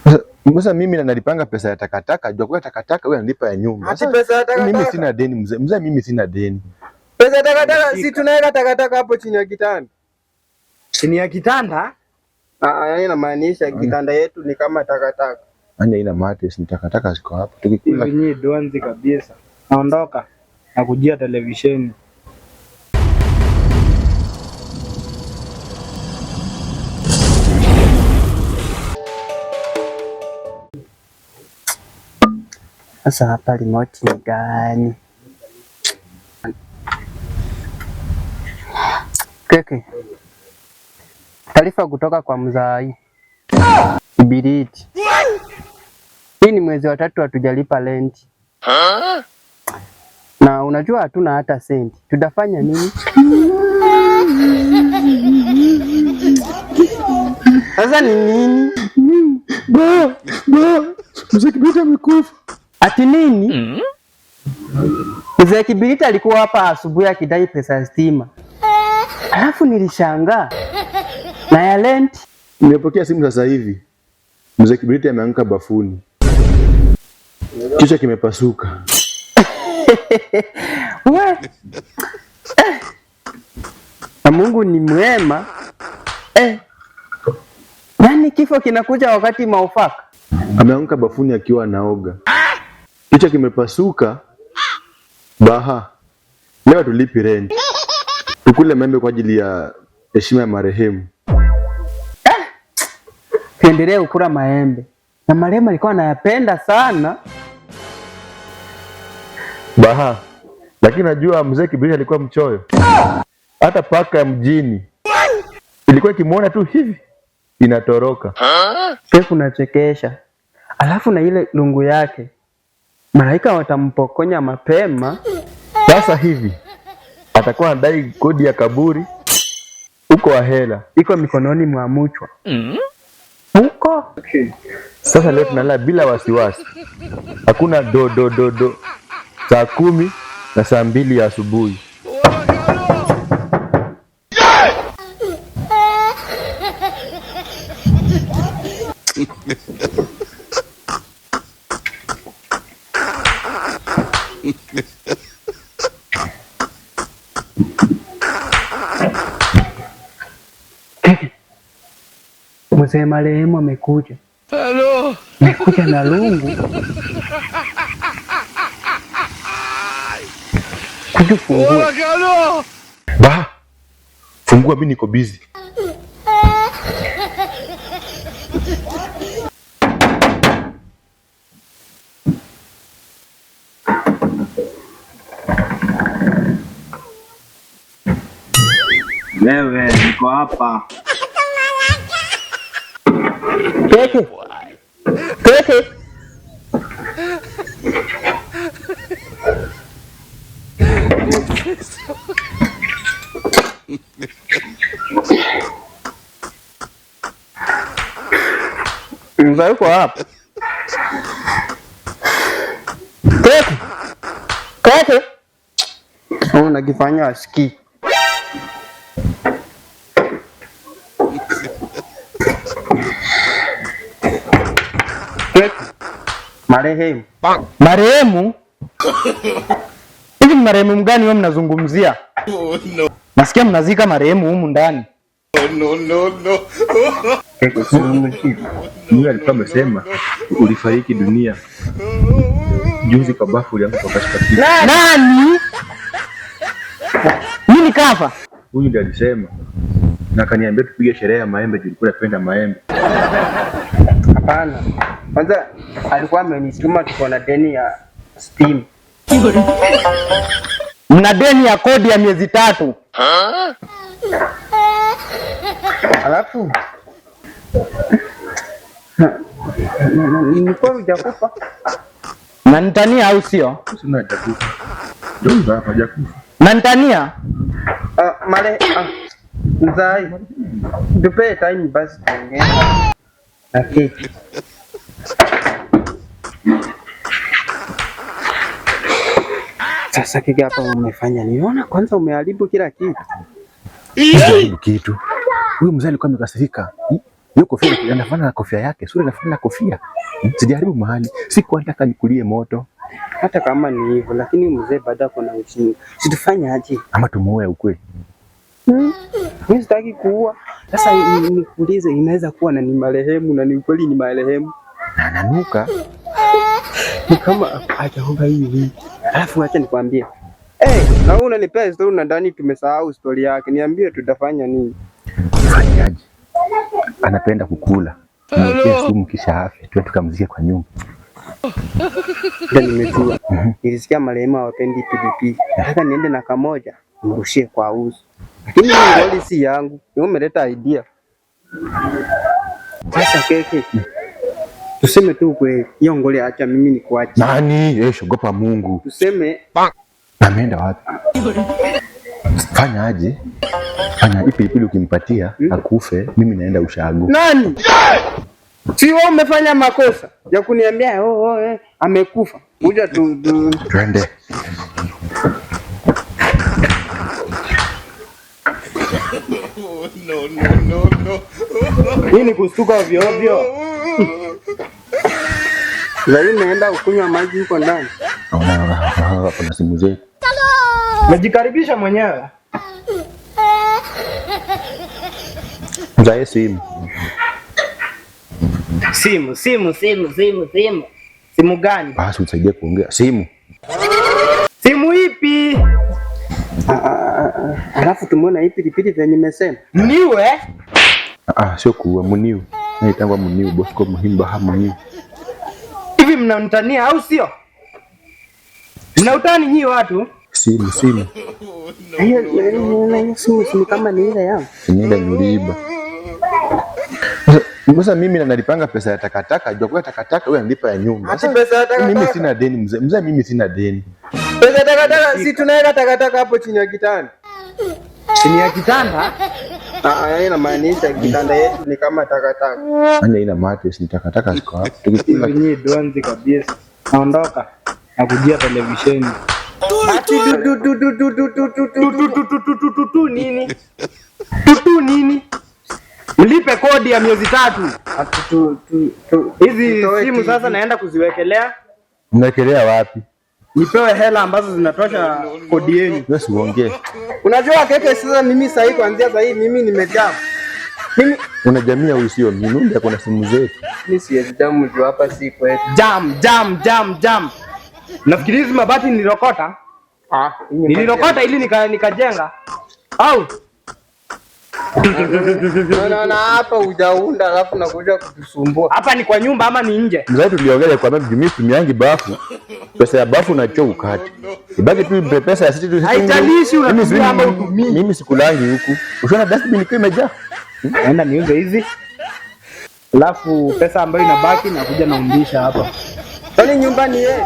Sasa mimi nalipanga pesa ya takataka, jua kwa takataka wewe unanipa ya nyumba. Ati Sasa pesa ya takataka. mimi sina deni mzee. Mzee, mimi sina deni. Pesa ya takataka, si tunaweka takataka hapo chini ya kitanda. Chini ya kitanda? Ah, yaani inamaanisha kitanda yetu ni kama takataka. Yaani haina mate, ni takataka ziko hapo. Tukikula Hivi nyinyi donzi kabisa. Naondoka. Nakujia televisheni. Sasa hapa remote ni gani? Keke. Taarifa kutoka kwa mzai Ibiriti. Hii ni mwezi wa tatu hatujalipa renti. Na unajua hatuna hata senti. Tutafanya nini? Sasa ni nini? Ba, ba, mzee Kibiriti amekufa. Ati nini? Mzee Kibiriti alikuwa hapa asubuhi akidai pesa ya stima. Alafu nilishangaa na ya rent. Nimepokea simu sasa hivi. Mzee Kibiriti ameanguka bafuni. Kichwa kimepasuka. We. Eh. Na Mungu ni mwema. Eh. Yaani kifo kinakuja wakati maufaka. Ameanguka bafuni akiwa anaoga. Kichwa kimepasuka. Baha. Leo tulipi rent. Tukule maembe kwa ajili ya heshima ya marehemu. Tuendelee kukula maembe. Na marehemu alikuwa anayapenda sana. Baha. Lakini najua mzee Kibiriti alikuwa mchoyo. Hata paka ya mjini ilikuwa ikimuona tu hivi inatoroka. Pefu unachekesha. Alafu na ile lungu yake. Malaika watampokonya mapema. Sasa hivi atakuwa anadai kodi ya kaburi huko Ahela. Iko mikononi mwa mchwa. Huko Sasa leo tunalala bila wasiwasi, hakuna do do do do. Saa 10 na saa 2 ya asubuhi. Mzee marehemu amekuja. Amekuja na lungu. Kuja fungue. Ba, fungua, mimi niko busy. Wewe niko hapa. Keke. Keke. Mzee yuko hapa. Keke. Keke. Unajifanya asikii. Keke. Marehemu. Marehemu? Hivi ni marehemu mgani wewe mnazungumzia? No. Nasikia mnazika marehemu humu ndani. No, no, no. Yule alikuwa amesema ulifariki dunia juzi kwa bafu ulianguka kwa kashika. Nani? Mimi kafa? Huyu ndiye alisema na akaniambia tupige sherehe ya maembe juu nilikuwa napenda maembe. Hapana. Kwanza alikuwa amenituma tuko na deni ya steam. Mna deni ya kodi ya miezi 3. Alafu nilikuwa hujakufa. Mnanitania au sio? Sina hajakufa. Ndio hapa hajakufa. Mnanitania? Male, mzai. Tupe time basi tuongee. Na keki. Sasa kiki hapa umefanya niona kwanza umeharibu kila kitu. Sijaharibu kitu. Huyu mzee alikuwa amekasirika. Hiyo kofia inafanana na kofia yake, sura inafanana na kofia. Sijaribu mahali. Sikuwa nataka nikulie moto. Hata kama ni hivyo, lakini mzee bado ako na ujinga. Si tufanye aje? Ama tumuoe ukweli. Mimi sitaki kuua. Sasa nikuulize, inaweza kuwa na ni marehemu na ni ukweli ni marehemu. Na ananuka. Ni kama hajaoga hii wiki. Alafu acha nikwambie. Eh, na wewe unanipea story na ndani tumesahau story yake. Niambie tutafanya nini? Fanyaje? Anapenda kukula. Mwekee sumu kisha afe. Tuwe tukamzike kwa nyumba. Ndio nimejua. Nilisikia marehemu hawapendi pilipili. Nataka niende na kamoja nimrushie kwa uso. Lakini hiyo ngoli si yangu. Wewe umeleta idea. Sasa keke. Tuseme tu kweli, hiyo ngoli acha mimi nikuache. Nani? Eh, shogopa Mungu. Tuseme Ameenda wapi? Fanya aje? Fanya hii pilipili ukimpatia akufe, mimi naenda ushago. Nani? Si wewe umefanya makosa ya kuniambia oh, oh, eh, amekufa. Kuja tu. Twende. No, no, no, no. Hii ni kustuka ovyo ovyo. Zaidi naenda kunywa maji huko ndani. Naona kuna simu zetu. Najikaribisha mwenyewe. Mzae simu. Simu, simu, simu, simu, simu. Simu gani? Basi usaidie kuongea. Simu. Simu ipi? Alafu tumeona hii pilipili vyenye nimesema. Niwe? Ah, sio kuua muniu. Naitangwa muniu, Bosco Muhimba ha muniu. Hivi mnanitania au sio? Mnautani nyi watu? Simu, simu. Hiyo hiyo simu simu kama ni ile yangu. Nienda niliiba. Sasa mimi na nalipanga pesa ya takataka, jua kwa takataka wewe analipa ya nyumba. Ati pesa ya takataka? Mimi sina deni mzee. Mzee mimi sina deni. Pesa takataka, si tunaweka takataka hapo chini ya kitanda. Chini ya kitanda? Ah, ah, inamaanisha kitanda yetu ni kama takataka. Yaani ina mattress ni takataka ziko hapo. Tukikula Hivi nyi donzi kabisa. Naondoka. Nakujia televisheni. Ati du du du du du du du du Tu du. tu tu tu tu tu tu tu nini? Tu tu nini? Mlipe kodi ya miezi 3. Ati tu tu tu. Hizi tutoe simu TV. sasa naenda kuziwekelea. mnawekelea wapi? Nipewe hela ambazo zinatosha kodi yenu. Wewe si uongee. Unajua keke, sasa mimi sahii kuanzia sahii mimi nimejaa. Mimi Una jamii au sio? Mimi ndio kuna simu zetu. mimi siwezi jamu juu hapa si kwetu. Jam jam jam jam. Nafikiri hizi mabati nilirokota. Ah, Nilirokota ili nikajenga. Au Unaona hapa hujaunda alafu nakuja kutusumbua. hapa ni kwa nyumba ama ni nje? Mzee tuliongelea kwa sababu mimi tumiangi bafu. Pesa ya bafu na choo ukate. Ibaki tu pesa ya sisi tu. Haijalishi unatumia Mimi ama hutumii. Mimi sikulangi huku. Ushaona dustbin ikiwa imejaa? Naenda niuze hizi. Alafu pesa ambayo inabaki nakuja naumbisha hapa. Kwani nyumba ni yeye?